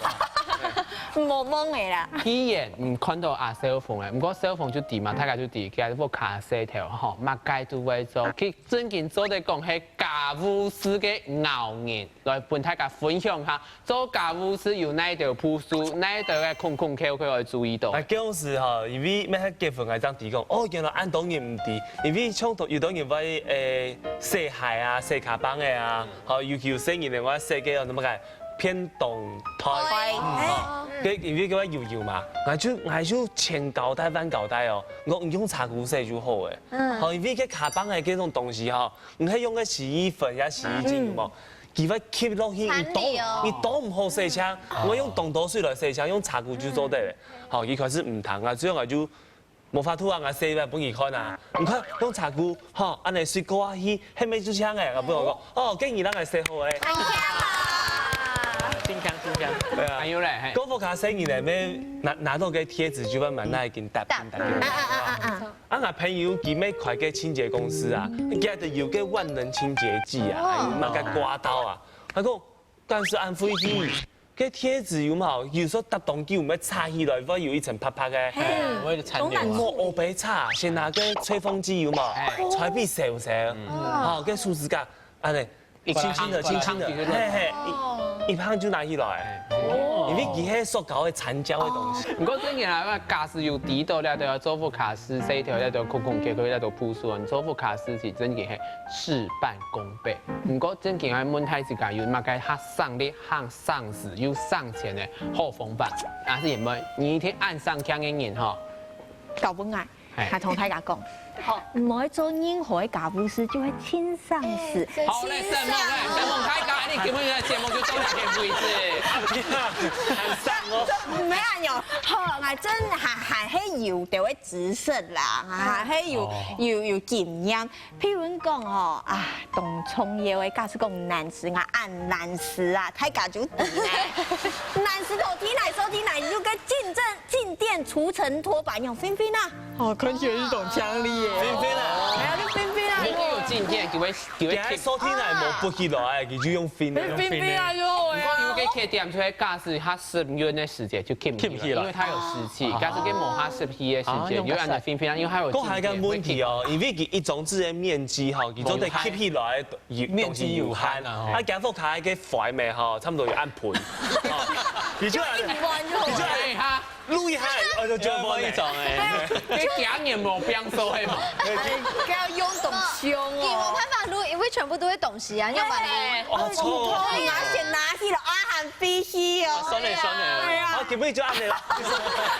無望个啦。既然你看到阿少峰了，毋過少峰就知嘛，大家就知，佢係屋下事頭吼，麼个都會做，佢正經做得講係家務事个𠢕人，來分大家分享下。 做家務事有哪兜步數，哪兜个空空竅竅愛注意到？啊，該時吼，因為乜係結婚个正知講，哦，原來恁多人毋知，因為像有兜人會，誒，洗鞋啊、洗卡邦个啊，吼，尤其有細人个話，洗个哦，那麼个便當袋，袋，吼，該因為該話油油嘛，𠊎就，𠊎就千交代萬交代哦，𠊎講用茶壺洗就好誒。嗯。吼，因為該卡邦个該種東西吼，你係用个洗衣粉呀、洗衣精有無？ 佢會吸落去，你都，你都毋好洗淨，𠊎用當多水來洗淨，用茶壺就做得了。好，佢開始毋聽啊，最後𠊎就無法度啊，𠊎洗一擺分佢看啊。你看，用茶壺，吼，恁樣水過下去，係毋係就淨誒？𠊎朋友講，哦，該你人來洗好誒。真香，真香。對啊。還有咧，嘿。該屋下細人呢，愛拿，拿到該貼紙就慢慢拿來緊搭，搭。緊搭，緊搭。啊，啊，啊，啊，啊。 啊，𠊎朋友佢乜開个清潔公司啊，佢就有个萬能清潔劑啊，哦。麼个刮刀啊，佢講，但是恁費氣，該貼紙有無？有時候搭當久，毋會擦起來，會有一層白白个。嗯，會殘留啊。無烏白擦，先拿个吹風機有無？哎。吹畀燒燒，嗯。哦，該手指甲，恁樣 一輕輕的，輕輕的，嘿嘿，一，一碰就拿起來。哦。因為佢係塑膠个殘膠个東西。毋過正經啊，假使有知道了，都要做屋下事，洗頭了，都空空竅竅了，都鋪書，做屋下事情正經係事半功倍。毋過正經愛問大自家，有麼个較省力、較省時又省錢个好方法？還係有無？你一定恁省儉个人吼。交分𠊎。 嘿。還同大家講，好，毋愛做任何个家務事，就會盡省事。哎，真好嘞，承蒙嘞，承蒙大家，你今晡日个節目就到這為止。很省哦。毋係恁樣，好，𠊎真還，還係有兜个知識啦，還係有，哦。有，有經驗。譬如講吼，啊，當重要个，假使講男士啊，恁男士啊，大家就知咧。男士頭天來，手天來，就跟競爭 靜電除塵拖把，你有fin fin啊？哦，看起來是種強力耶。fin fin啊。哎呀，你fin fin啊。你有靜電，就會，就會今日收聽來無不起來，佢就用fin的。用fin的。fin fin啊，就好呀。毋過有个缺點，就係假使佢濕潤个時節就吸毋起來，吸毋起來。因為佢有濕氣。啊。假使佢無佢濕氣个時節，啊，就恁樣fin fin啊，因為佢有靜電，該還有個問題哦，因為佢一張紙个面積吼，佢做得吸起來个面積有限啊，吼。啊，假如佢个塊面吼，差不多有恁闊，吼，佢就，佢就，哎哈。 擼一下，哦，就，就無一種哎。該幾年無變數係嘛？該要用東西哦。你無辦法擼，因為全部都係東西啊，要麼个？哦，錯。你要先拿去了，啊，還飛去哦。啊，算了，算了。哎呀。啊，根本就恁樣。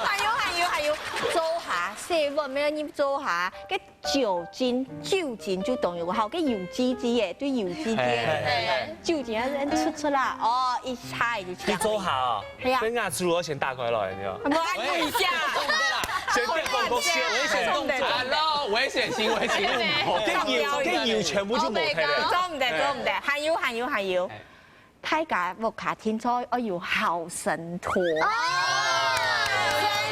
還有，還有，還有，做下，洗碗，無你做下，該酒精，酒精就當有效，該油脂之耶，對油脂之耶，嘿，嘿，嘿。酒精要先出出啦，哦，一下就出。你做下哦。 係啊。等下出，我先打開來，你知道嗎？無恁樣一下。先變廣告，先危險動作。Hello，危險行為，請勿模仿。該油，該油全部就無忒了。做毋得，做毋得，還有，還有，還有。哎。大家屋下定著愛有好神拖。哦。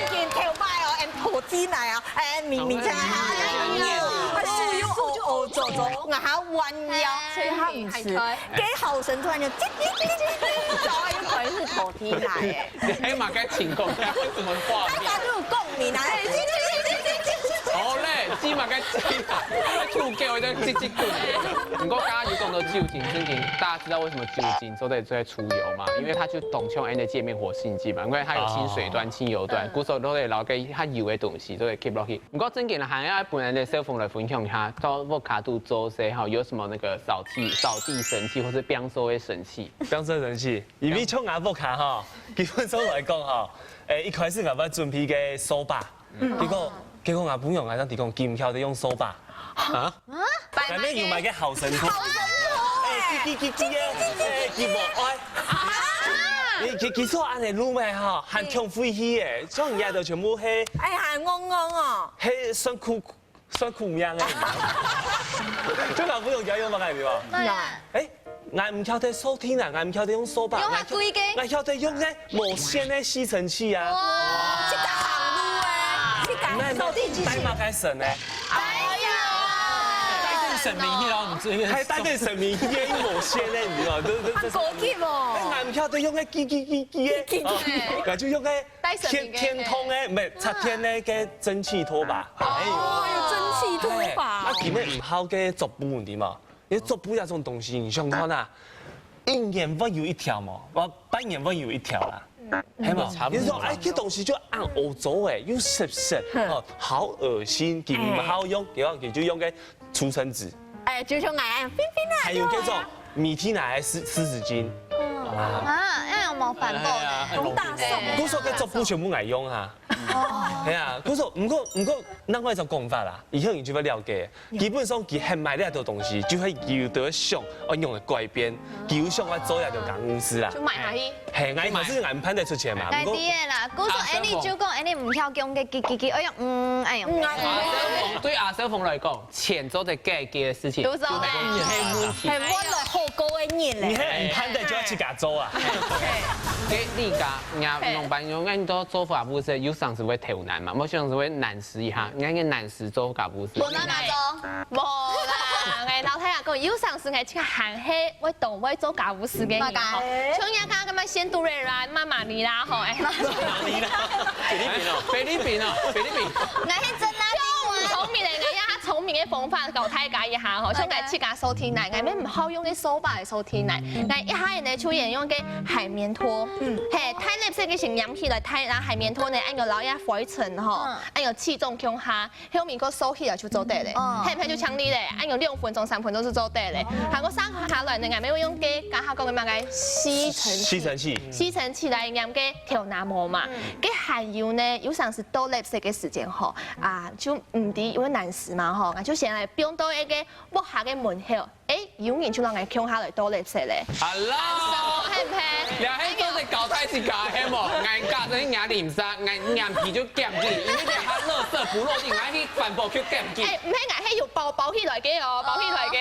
正經頭擺哦，恁拖進來哦，哎，明明正經，哎，手又烏烏濁濁，然後彎腰，所以佢毋係。該好神拖就嘰嘰嘰嘰嘰，走，又可能係拖地來耶。 哎媽，該情況，該什麼畫面？大家都有共鳴啊！好嘞，雞嘛該雞，那個土狗在嘰嘰滾。不過剛剛就講到酒精，正經大家知道為什麼酒精做得做得出油嗎？因為它就當像恁樣界面活性劑嘛，因為它有親水端、親油端，故所都會留个較油个東西，都會吸落去。不過正經還要本來的小鳳來分享一下，到屋下肚做事哈，有什麼那個掃地掃地神器，或是變色的神器？變色神器，因為像𠊎屋下哈，基本上來講哈，誒，一開始𠊎會準備个掃把。 結果結果𠊎朋友𠊎當時講，佢毋曉得用掃把。啊？內面有買个好神拖。好神拖欸。哎，嘰嘰嘰嘰个，哎，佢無愛。啊？你其其實恁樣擼咩哈，還挺費氣个，像你个全部係，哎，還戇戇哦。係酸苦酸苦命个。就𠊎朋友佢用麼个對無？哎， 𠊎毋曉得掃地啊，𠊎毋曉得用掃把，用啊，𠊎曉-規个。𠊎曉得用該無線个吸塵器啊。哇，這個行路欸，這個掃地機器人。帶麼个神呢？哎呀，帶等神明去咯，你這個。還帶等神明去，用無線个，你知道嗎？這這這。高級哦。哎，𠊎毋曉得用該嘰嘰嘰嘰个。嘰嘰嘰。哦，𠊎就用該帶神明个。電電動个，毋係，插電个該蒸汽拖把。哦，有蒸汽拖把哦。哎，啊，佢乜毋好个桌布，你知無？ 因為桌布這種東西，你想看啊，一年會有一條嘛，哦，半年會有一條啦，係無？差不多。你說，哎，這東西就恁齷齪欸，又澀澀，哦，好噁心，佢毋好用，然後佢就用該除塵紙。哎，就像𠊎恁樣，冰冰啊，還有這種，就好啊。米體拿來濕濕紙巾。啊，那有無環保呢？哎呀，很浪費。大送。故所該桌布全部𠊎用哈。 係啊，故所，毋過毋過，另外一種講法啦，以後你就會了解。基本上，佢肯買這兜東西，就係佢有得想愛用个改變，佢有想愛做這兜工程師啦。就買下去。係，𠊎頭先𠊎毋盼得出錢嘛，𠊎知个啦，故所Annie就講，Annie毋曉用个嘰嘰嘰，哎呀，嗯，哎呀，嗯，哎呀。對阿小鳳來講，錢做得解決个事情，都做得。係問題。係換來好過个日咧。你係毋盼得就愛自家做啊？該你家，你家用伴用，該你都做家務事，有常時會偷懶嘛？無常時會懶尸一下，你看你懶尸做家務事。無啦，無啦，𠊎老弟啊講，有常時𠊎自家還係會當會做家務事个人吼。像人家該麼仙杜瑞拉、媽媽咪啦吼，哎。菲律賓哦，菲律賓哦，菲律賓。𠊎係真啦，聰明个，𠊎用較聰明个方法教大家一下吼，像𠊎自家掃地泥，𠊎乜毋好用个掃把來掃地泥，𠊎一下呢就用个海綿拖，嗯，係，大粒細个先拈起來，大，然後海綿拖呢，恁樣摎一下灰塵吼，恁樣試裝共下， 後面个掃起來就做得咧，哦。係毋係就淨俐咧？恁樣兩分鐘、三分鐘就做得咧。還過省下來呢，𠊎乜會用該頭下講个麼个吸塵器，吸塵器。吸塵器來黏該頭那毛嘛。該還有呢，有常時倒垃圾个時間吼，啊，就毋知因為懶尸嘛吼，𠊎就先來放到該个屋下个門口。 哎，有人就摎𠊎共下來倒垃圾咧。Hello，係毋係？你還做得交代自家，係無？𠊎家真係黏鄰舍，𠊎黏皮就減去，因為你還垃圾不落地，𠊎去反駁就減去。哎，毋係，𠊎係有包包起來个哦，包起來个。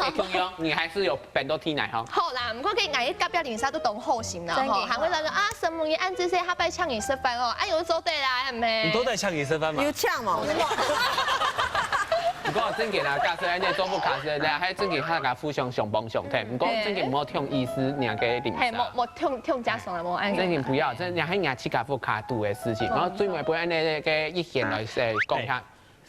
哎，共樣，你還是有搬到地泥吼。好啦，毋過該𠊎隔壁鄰舍都當好心啦，吼，還會來講啊，什麼你恁仔細，下擺請你食飯哦，哎喲，做得啦，係毋係？你都在請你食飯嘛？有請無？毋過正經啊，假使恁樣做屋下事，你還正經大家互相相幫相𢯭。毋過正經毋好忒意思，你个鄰舍。係，莫莫忒忒加爽了，莫恁樣。正經不要，正經還人家自家屋下肚个事情。然後最尾不然呢，个一賢來講一下，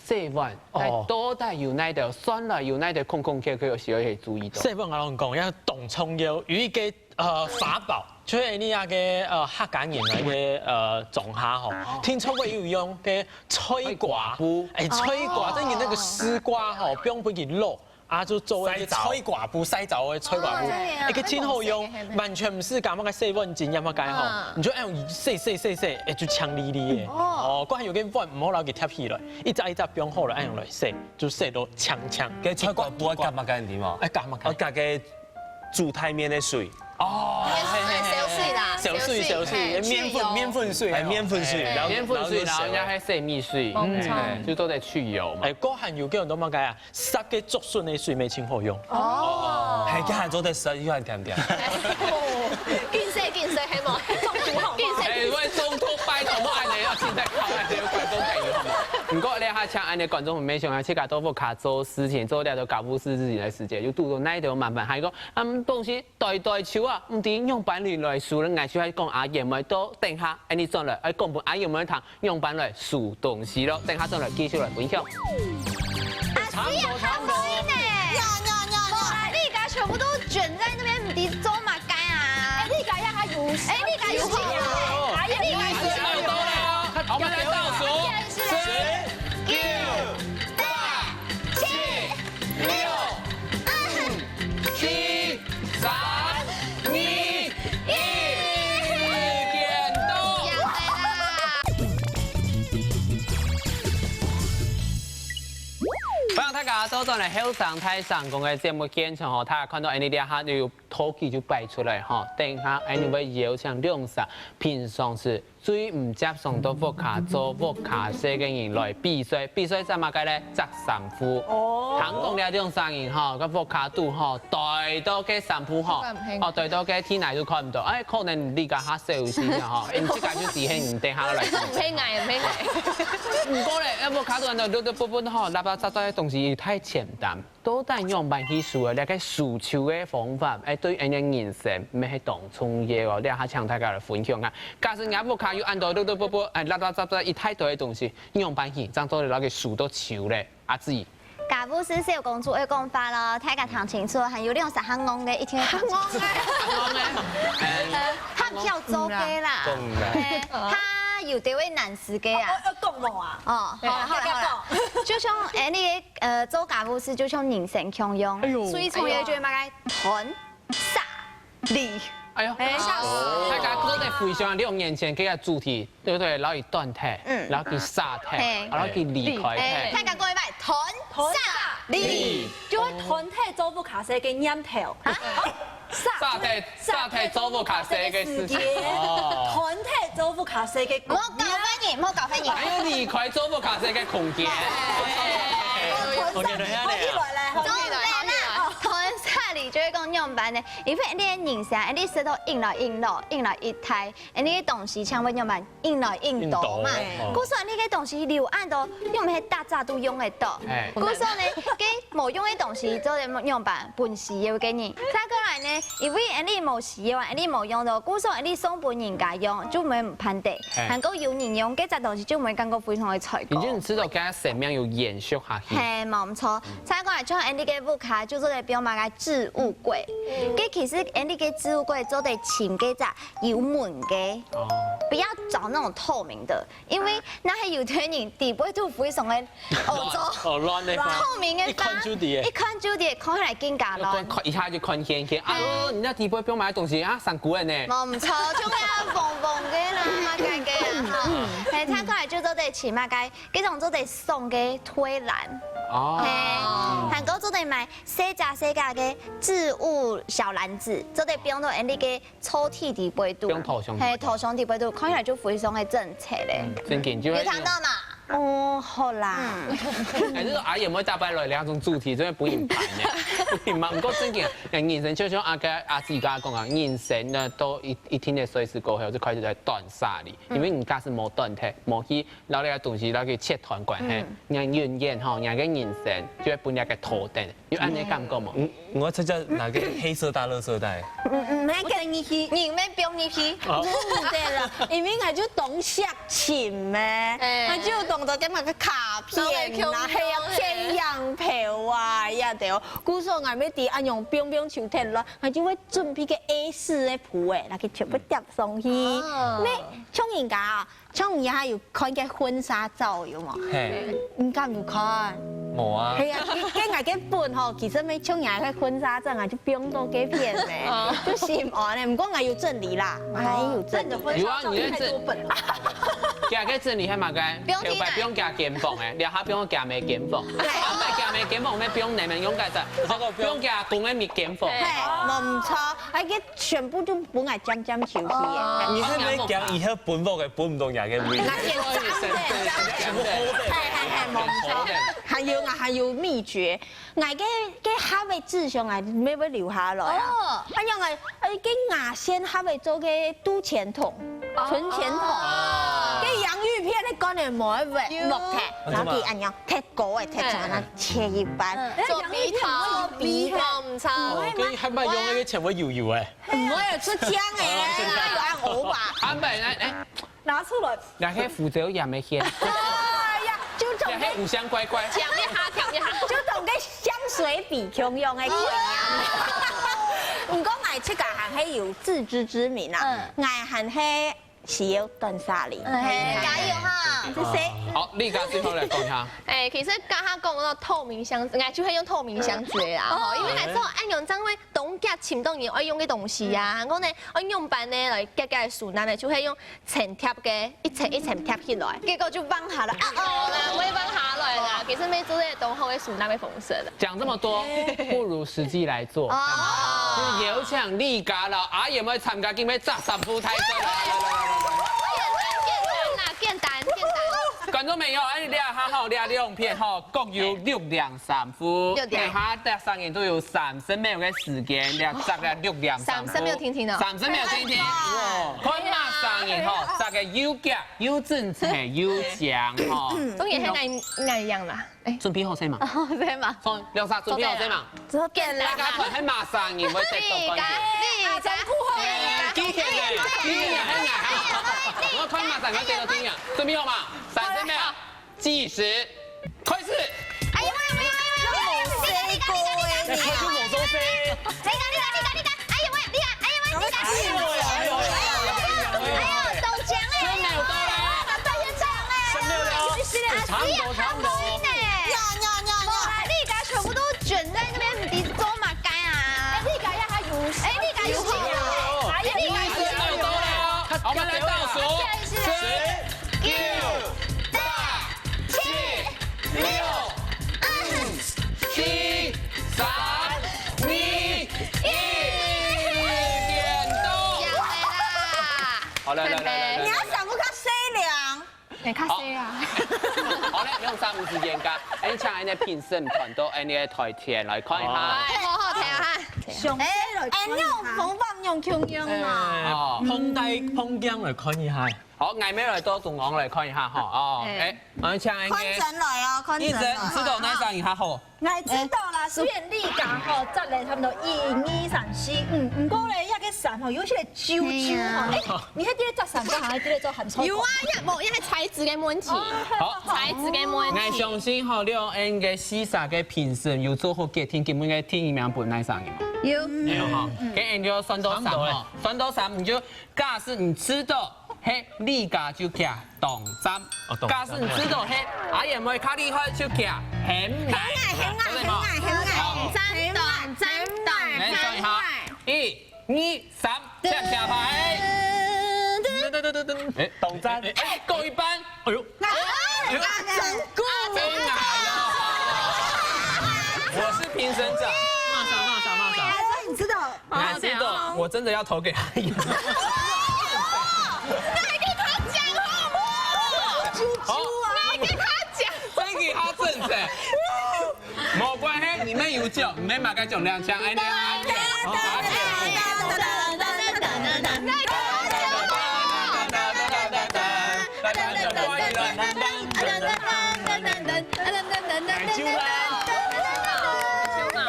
洗碗，哦，到底有哪兜，算來有哪兜空空缺缺，有需要去注意到。洗碗我同你講，要懂重要，有一个 呃，法寶，就係你那个呃客家人那个呃種下吼，聽說會有用个菜瓜布，哎，菜瓜，正經那个絲瓜吼，放入去落，啊，就做一个菜瓜布，曬燥个菜瓜布，哎，个真好用，完全毋使加麼个洗碗精，也麼个吼，你就愛用洗洗洗洗，哎，就淨俐俐个。哦，還有个碗毋好摎佢疊起來，一隻一隻放好了，愛用來洗，就洗到淨淨。个菜瓜布愛加麼个你知無？哎，加麼个？愛加个 煮大麵个水。哦，係係係，燒水啦，燒水燒水，麵粉麵粉水，哎，麵粉水，然後麵粉水，然後人家還洗米水，嗯，就都在去油嘛。哎，還有个人都麼个啊，殺个竹筍个水乜真好用。哦，還加還做得食，又還甜甜。緊洗緊洗，係無？中毒好嗎？緊洗。哎，我中毒拜託，莫恁樣，要現在靠恁樣，有觀眾朋友好嗎？毋過咧，啊，像恁呢觀眾朋友想啊，自家在屋下做事情，做這兜家務事情个時節，有堵到哪兜麻煩，還講，啊，東西堆堆揫啊，毋知仰般來收咧。𠊎就愛講阿燕妹，到等下，恁呢轉來，愛講分阿燕妹聽，仰般來收東西咯。等下轉來繼續來分享。阿四啊，較好呢。呀呀呀呀！無啊，你家全部都捲在那邊，毋知做麼个啊？哎，你家也還有，哎，你家有，哎，你家有。我們來倒數，十、九、八、七、六、五、七、三、二、一，剪刀。歡迎大家收看《後生大聲公》个節目現場吼，大家看到恁呢這下就有道具就擺出來吼，等一下恁呢會邀請兩儕平常時 最毋接觸到屋下做屋下事个人來比賽，比賽做麼个咧？摘衫褲。哦。聽講這兩儕人吼，該屋下肚吼，堆到該衫褲吼，哦，堆到該地泥都看毋到。哎，可能你家較少一些吼，你自家就知，嘿，你等下來。毋係𠊎，毋係𠊎。毋過咧，該屋下肚恁多亂亂紛紛吼，垃垃雜雜个東西太簡單。 到底仰般去收啊？這个收手个方法，哎，對𠊎个人生乜係當重要哦。這下請大家來分享啊。假使若屋下有恁多亂亂紛紛，哎，垃垃雜雜一大堆个東西，仰般去，正做得摎佢收到手咧？阿姊。家務事小公主愛講話咯，大家聽清楚，還有兩儕較戇个，一定愛聽清楚。戇个。戇个。呃，較毋曉做个啦。講啦。嘿，較有地位難事个啊。哦，要講無啊？哦，好啦，好啦，好啦。就像，哎，你 呃，做家務事就像人生共樣，哎喲。最重要就係麼个？斷、捨、離。哎喲，哎，嚇死我了。大家都在回想兩年前這个主題，對不對？摎佢斷忒，嗯。摎佢捨忒，嘿。摎佢離開忒。哎，大家講一擺，斷、捨、離。就會斷忒做屋下事个念頭。啊？捨，捨忒，捨忒做屋下事个事情。哦。斷忒做屋下事个 莫搞分你，莫搞分你。還有離開做屋下事个空間。空間在哪裡啊？空間在哪裡啊？斷捨離就係講仰般呢？因為你个人生，你食到用來用落，用來用忒，你个東西全部仰般用來用到嘛。用到，哦。故所你个東西留恁多，你毋係逐隻都用得到。哎。故所呢，該無用个東西做得仰般分需要个人。再過來呢，因為你無需要啊，你無用到，故所你送分人家用，就毋會毋盼得。 嘿。還過有人用，該隻東西就毋會感覺非常个衰過。已經知道該生命有延續下去。嘿，無毋著。再過來，像𠊎俚个屋下，就做得放麼个置物櫃。該其實𠊎俚个置物櫃做得尋該隻有門个，哦。不要找那種透明的，因為若係有兜人底背都非常个 哦，做哦，亂个。透明个吧，一看就知。一看就知，看起來更加亂。看，看，一下就看見，見，哎喲，你那底背放麼个東西啊，生菇个呢？無毋著，就該黃黃个啦，麼个个啊，吼。嘿，再過來就做得尋麼个，該種做得送个推籃。哦。嘿，還過做得買細隻細隻个置物小籃子，做得放到𠊎俚个 抽屜底背肚。用拖箱底背。嘿，拖箱底背肚，看起來就非常个整齊咧。嗯，正經，就會有聽到嘛？哦，好啦。嗯。哎，這個阿姨有沒有大白來兩種主題，真的不用煩呢，不用煩。不過正經，人生就像阿哥阿姊剛剛講啊，人生呢，都一，一定的歲數過後，就開始在斷捨離，因為你假使無斷忒，無去摎這個東西摎佢切斷關係，嗯。你永遠吼，你个人生就會分這個拖等，有恁呢感覺無？嗯，我這隻拿個黑色大垃圾袋。嗯嗯，那個你去，你們不用你去。哦。嗯，對了，因為我就當惜錢咩，哎。我就當做該麼个卡片啊，還有電影票啊，也對哦。故所我乜知恁樣放放就忒了，我就會準備個A四个簿仔，那個全部貼上去。哦。那像人家啊， 像你還有看該婚紗照有無？嘿。你敢有看？無啊。係啊，該，該𠊎个本吼，其實乜像你个婚紗照，𠊎就放到該片咧，哦。就心安咧。毋過𠊎有整理啦，𠊎還有整理。哦，那你的婚紗照也太多本了。有啊，你在整，佢个整理還蠻該，不用提啦。後擺不用加間房欸，這下不用加咩間房，哎。後擺加咩間房，乜不用你們用該隻，不用加公个咩間房。嘿，無毋著，哎，該 全部就分𠊎佔佔收去个。哦。你係毋係講以後分屋个分毋到若个位？𠊎先佔个。全部hold等。係係係，無毋著。還有啊，還有祕訣，𠊎个，个盒仔紙上啊，乜會留下來啊。哦。啊，用个，呃，个牙線盒仔做个貯錢筒，哦。存錢筒。哦。个洋芋片个罐个無會落忒，然後佢恁樣忒高个忒長，然後切一半。做米飯，米飯毋錯。哦，跟還蠻用个，全部油油个。毋會有出漿个，哪有恁烏吧？阿伯，來，來，拿出來。那些福州鹽个芡，哎呀，就同个，那些五香乖乖。講一下，講一下。就同个香水比共樣个概念。毋過𠊎自家還係有自知之明啊，𠊎還係 需要斷捨離。嗯，係，加油哈！謝謝。好，麗佳最後來講一下。哎，其實剛剛講到透明箱子，應該就會用透明箱子的啦，吼，因為還是有愛用，因為當下尋到你愛用的東西呀，然後呢，愛用板呢來夾夾收納呢，就會用層貼个一層一層貼起來，結果就放下了啊！哦，啦，我也放下來啦。其實每做這些東西會收納个方式的。講這麼多，不如實際來做。哦，就是有請麗佳啦，阿燕會參加今天炸三夫太。簡單啦，簡單，簡單。觀眾朋友，哎，這下吼，這兩片吼，各有六兩三夫，六兩。等下大家人都有三十秒个時間，這炸个六兩三夫。三十秒定定哦。三十秒定定。看麼儕人吼，炸个有夾、有整齊、有靚吼。中間還哪哪一樣啦？ 哎，準備好勢嘛？好勢嘛？好，兩儕準備好勢嘛？做得啦。大家看，還麼儕人會得到冠軍？麗佳，麗佳，機器人，機器人，還哪哈？我看麼儕人會得到第一名。準備好嘛？三十秒，計時，開始。哎呀，喂，喂，喂，喂，喂，麗佳，麗佳，麗佳，麗佳，麗佳，麗佳，麗佳，哎呀，喂，麗佳，哎呀，喂，麗佳，哎呀，哎呀，哎呀，哎呀，哎呀，哎呀，都講哎，真的有到了。都講哎，哎呀， 差不多，差不多。呀呀呀呀！哇，麗佳全部都捲在那邊，你做麼个啊？哎，麗佳呀，她有，哎，麗佳有，哎，麗佳有。好，我們來倒數，十、九、八、七、六、五、七、三、二、一，點到。好，來來來來來。你要想不到誰涼。 你較細啊。好了，用三五時間噶，哎，請恁个評審團到恁个台前來看一下。哎，好好聽哈。詳細來看一下。哎，恁樣方法用共樣啊。哦，碰帶碰鏡來看一下。好，𠊎們來到中央來看一下哈。哦，哎，哎，我們請恁个，看真來哦，看真來。你知，你知道哪一張一下好？ 𠊎知道啦，雖然麗佳吼，紮了差不多一、二、三、四、五，毋過咧，這个衫吼，有些个皺皺吼。哎，你還記得紮衫，剛好還記得做很醜。有啊，也無，也係材質个問題。好，材質个問題。𠊎相信吼，兩岸个四儕个評審有做好決定，今晡日个第一名分哪儕人無？有。有哈，跟恁樣算到三吼，算到三，你就假使你知道 係，麗佳就徛當站。哦，當站。假使你知道係，阿燕妹較厲害就徛很矮。很矮，很矮，很矮，很矮。好。站當，站當，來，算一下。站當。一、二、三，跳下來。噔噔噔噔噔。哎，當站。哎，哎，過一半。哎呦。哎呦。啊，真高。哎呀。我是評審長。罵啥，罵啥，罵啥。哎，你知道 你還知道，我真的要投給阿燕。那你給他講好不好？好。那你給他講。再給他正確。無關係，你們有獎，你們馬上獎兩千，哎，你阿姐，好，阿姐。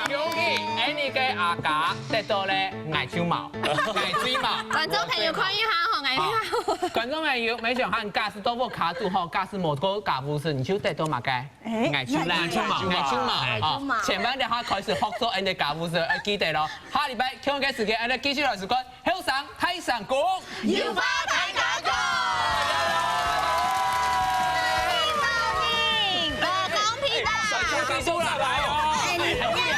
恭喜，Annie个阿家得到了。 𠊎就無，𠊎最無。觀眾朋友看一下吼，𠊎一下。觀眾朋友，沒想到假使到屋下肚吼，假使無做家務事，你就得到麼个？哎，𠊎就無，𠊎就無，𠊎就無。哦，千萬等下開始學做恁个家務事，要記得咯。下禮拜共樣个時間，恁个繼續來收看後生大聲公，有話大家講。公平，公平啦！手機收下來哦。哎，你不要。